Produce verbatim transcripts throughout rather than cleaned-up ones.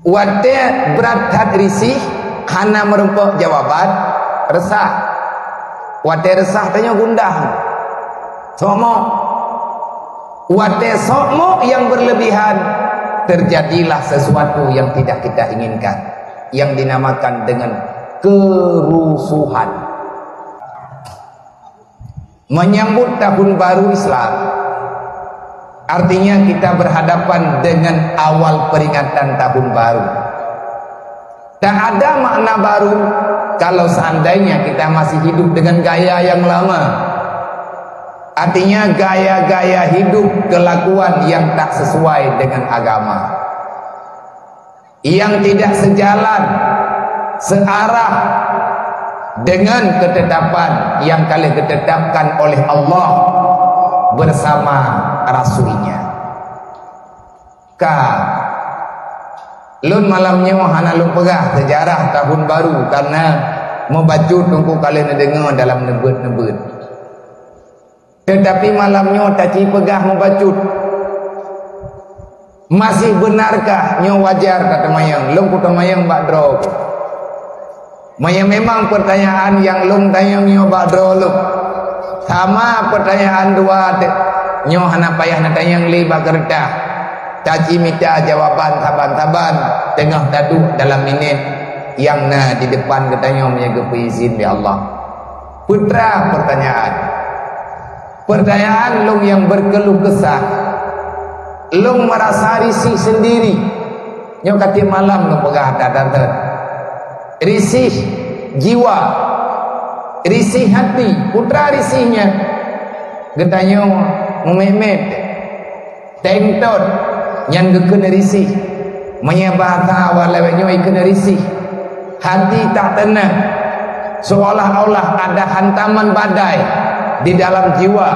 Watée brat that risih, hana meurumpok jawaban, resah. Watée resah tanyoe gundah. Sokmok. Watée sokmok yang berlebihan, terjadilah sesuatu yang tidak kita inginkan, yang dinamakan dengan kerusuhan. Menyambut tahun baru Islam, artinya kita berhadapan dengan awal peringatan tahun baru. Tak ada makna baru kalau seandainya kita masih hidup dengan gaya yang lama. Artinya gaya-gaya hidup, kelakuan yang tak sesuai dengan agama, yang tidak sejalan, searah dengan ketetapan yang ka lheueh ditetapkan oleh Allah bersama Rasul-Nya. Ka, lôn malam nyoe hana lôn peugah sejarah tahun baru, karena mubacut teungku ka lheueh neudeungoe dalam neubeuet-neubeuet. Teutapi malam nyoe taci peugah mubacut. Masih beunarkah nyoe wajar tateumayang? Lôn kuteumayang bak droe. Meunyoe memang peurtanyaan nyang lôn tanyong nyoe bak droe lôn, sama peurtanyaan dua teuk, nyoe hana payah neutanyong lé bak keureutah. Taci mita jawaban saban-saban teungoh taduek dalam minét nyang na di depan geutanyoe meunyoe geupeuizin lé Allah. Putra peurtanyaan. Peurtanyaan lôn nyang berkeluh kesah. Lôn meurasa risih sendiri. Nyoe ka tiep malam lôn peugah that-that. Risih jiwa. Risih hati. Putra risih nyan. Geutanyoe meumet-met. Tengtot nyang geukheun risih. Meunyoe bahasa awak lawét nyoe ikheun risih. Hati tak tenang. Seolah-olah ada hantaman badai di dalam jiwa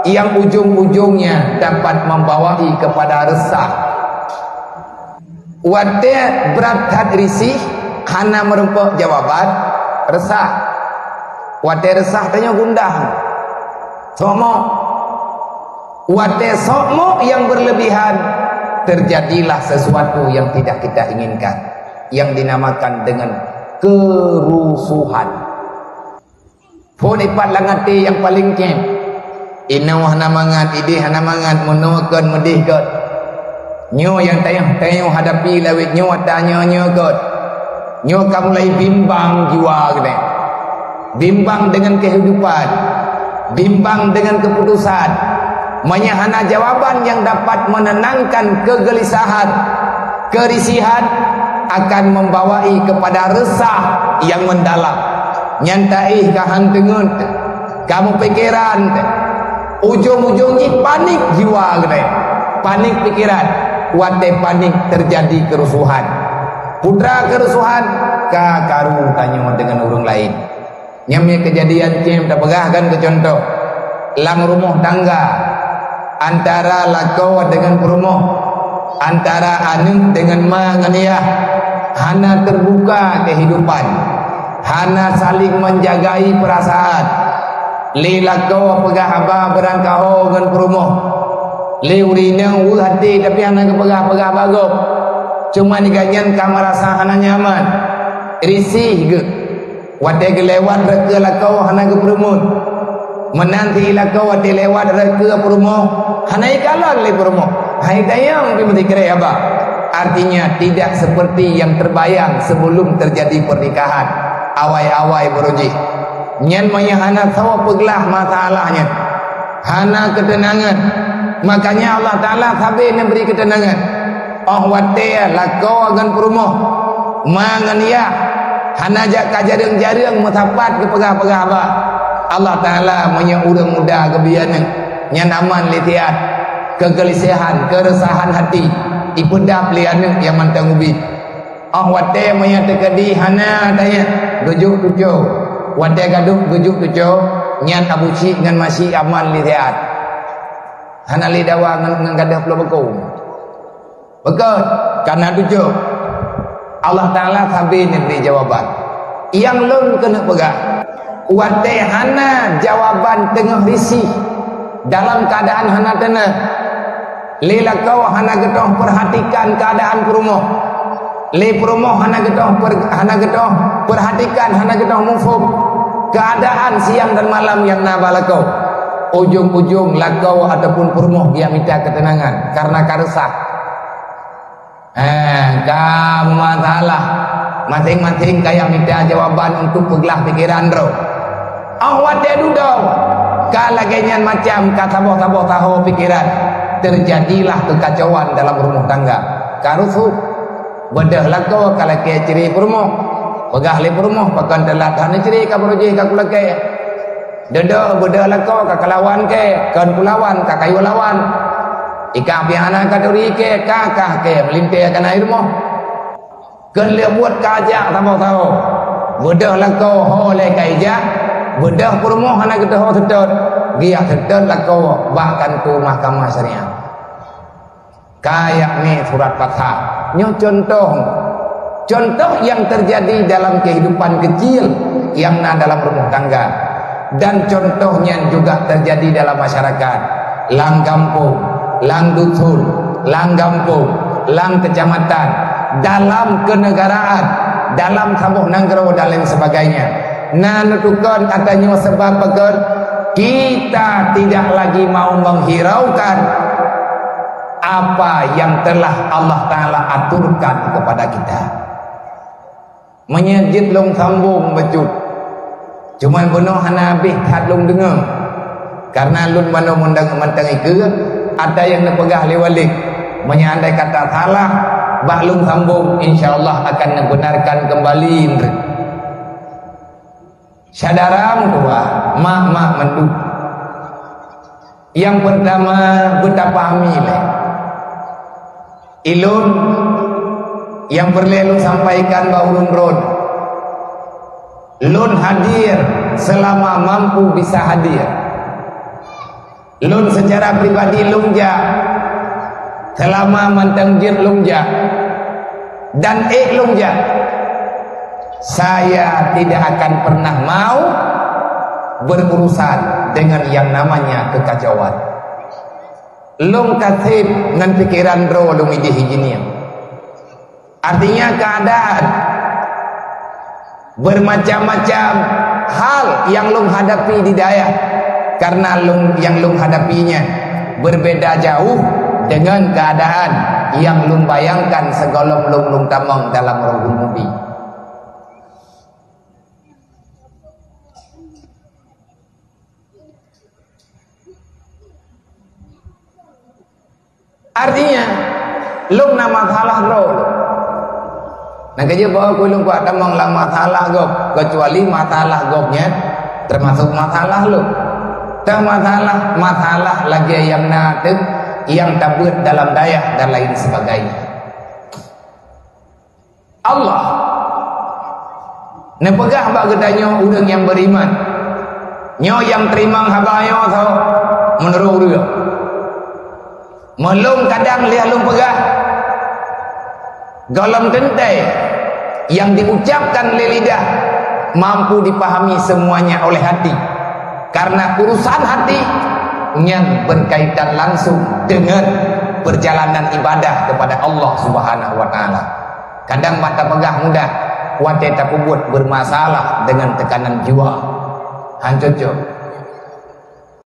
yang ujung-ujungnya dapat membawai kepada resah. Watée brat that risih, hana meurumpok jawaban, resah. Watée resah tanyoe gundah. Sokmok. Watée sokmok yang berlebihan, terjadilah sesuatu yang tidak kita inginkan, yang dinamakan dengan kerusuhan. Phon ipat lam até nyang paleng cem. Inoe hana mangat, idéh hana mangat, meunoe kon, meudéh kon. Nyoe nyang tayang-tayang hadapi lawét nyoe, ata nyoe, nyoe kon. Nyoe ka mulai bimbang jiwa geutanyoe. Bimbang dengan kehidupan. Bimbang dengan keputusan. Meunyoe hana jawaban yang dapat menenangkan kegelisahan, kerisihan, akan membawai kepada resah yang mendalam. Nyan taéh ka han teungeut, ka meupikeran, ujong-ujong jih panik jiwa geutanyoe. Panik pikeran. Watée panik terjadi kerusuhan. Putra kerusuhan, ka karu tanyoe dengan ureuëng laén. Nyan meunyoe keujadian cem tapeugah kan keu cuntoh, lam rumoh tangga, antara lakoe deungon peurumoh, antara aneuëk deungon ma ngon yah, hana teubuka keuhidupan, hana saling menjagai peurasaan. Lé lakoe peugah haba beurangkaho ngon peurumoh, lé ureuëng inong weueh até tapi hana geupeugah-peugah bak gob. Cuma gobnyan ka meurasa hana nyaman, risih geuh. Watée geulewat rot keu lakoe hana geupeureumeun. Meunan cit lakoe watée lewat rot keu peurumoh hana ikalon lé peurumoh. Hai dayang pih meusikrek haba. Artinya tidak seperti yang terbayang sebelum terjadi pernikahan. Awai-awai baroe jih. Nyan meunyoe hana soe peuglah masalah nyan. Hana keuteunangan. Makanya Allah Taala sabe neubri keuteunangan. Óh watée lakoe ngon peurumoh, ma ngon yah, hana jak ka jareueng-jareueng meusapat geupeugah-peugah haba. Allah Taala meunyoe ureuëng muda geubri aneuëk, nyan aman lé siat. Keugeulisehan, keureusahan hati, ipeudab lé aneuëk nyang mantong ubit. Óh watée meunyoe teukeudi hana tanyang, geujok tuco. Watée gadôh geujok tuco, nyan Abu Syik ngon Ma Syik aman lé siat. Hana lé dawa ngon, ngon gadôh pulo beuko. Beukon, kana tuco. Allah Taala sabe neubri jawaban. Nyang lôn keuneuk peugah, watée hana jawaban teungoh risih, dalam keuadaan hana teunang, lé lakoe hana geutoh peurhatikan keuadaan peurumoh, Lé peurumoh hana geutoh per-, hana geutoh perhatikan, hana geutoh muphom keuadaan siang dan malam nyang na bak lakoe. Ujong-ujong lakoe ataupun peurumoh geujak mita keuteunangan karena ka reusah. Eh, ka masalah. Maséng-maséng ka jak mita jawaban untuk peuglah pikeran droe. Óh watée dudoe, ka lagée nyan macam ka saboh-saboh saho pikeran, teujadilah keukacauan dalam rumoh tangga. Ka rusuh. Beudôh lakoe ka lakée cre peurumoh. Peugah lé peurumoh, "Pakon teulat hana cre ka barô jih ka kulakée." Dudoe beudôh lakoe ka kalawan kée, kon kulawan ka kayue lawan. Ikah pih hana ka turi kée, ka kah kée meulintée kana i rumoh. Kon lheueh buet ka jak saboh-saho. Beudôh lakoe ho lé ka ijak, beudôh peurumoh hana geuteuho seutôt, geujak seutôt lakoe bak kantô mahkamah syariat. Ka jak mé surat pasoh. Nyoe contoh. Contoh yang terjadi dalam kehidupan kecil yang na dalam rumah tangga. Dan contoh nyan juga terjadi dalam masyarakat. Lam gampông, lam dusun, lam gampông, lam kecamatan, dalam kenegaraan, dalam saboh nanggroe dan lain sebagainya. Na neutukon ata nyoe sebab pakon? Kita tidak lagi mau menghiraukan apa yang telah Allah Ta'ala aturkan kepada kita. Meunyoe jeuet lôn sambong bacut, cuma bunoe hana habéh that lôn deungoe, karena lôn bandum mantong, mantong ikeue ata nyang neupeugah lé Walid. Meunyoe andai kata salah, bak lôn sambong, insya Allah akan neubenarkan kembali. Syedara meutuwah, mak-mak mandum. Nyang peurtama, beutapahami lé. Ulôn nyang peureulée lôn sampaikan bak ureuëng droeneuh, lôn hadir seulama mampu bisa hadir. Lôn seucara pribadi lôn jak, seulama mantong jeuet lôn jak, dan ék lôn jak. Saya tidak akan pernah mau berurusan dengan yang namanya kekacauan. Lôn ka sép ngon pikeran droe lôn idéh ijih nyoe. Artinya keadaan bermacam-macam hal yang lôn hadapi di dayah, karena lôn, yang lôn hadapi nyan berbeda jauh dengan keadaan yang lôn bayangkan sigohlom lôn, lôn tamong dalam Ruhul Mubin. Artinya, lôn na masalah droe lôn. Nyang keujeuet bahwa ulôn kuat tamong lam masalah gob, kecuali masalah gob nyan termasuk masalah lôn. Teuh masalah, masalah lagée nyang na teuh nyang tabeuet dalam dayah dan lain sebagainya. Allah neupeugah bak geutanyoe ureuëng nyang beriman. Nyoe nyang teurimong haba nyoe soe? Meunurot ureuëng. Meulôn kadang lheueh lôn peugah, gohlom teuntée nyang diucapkan lé lidah mampu dipahami semuanya oleh hati. Karena urusan hati nyan berkaitan langsung dengan perjalanan ibadah kepada Allah Subhanahu wa Ta'ala. Kadang bak tapeugah mudah, watée tapeubuet bermasalah dengan tekanan jiwa. Han cocok.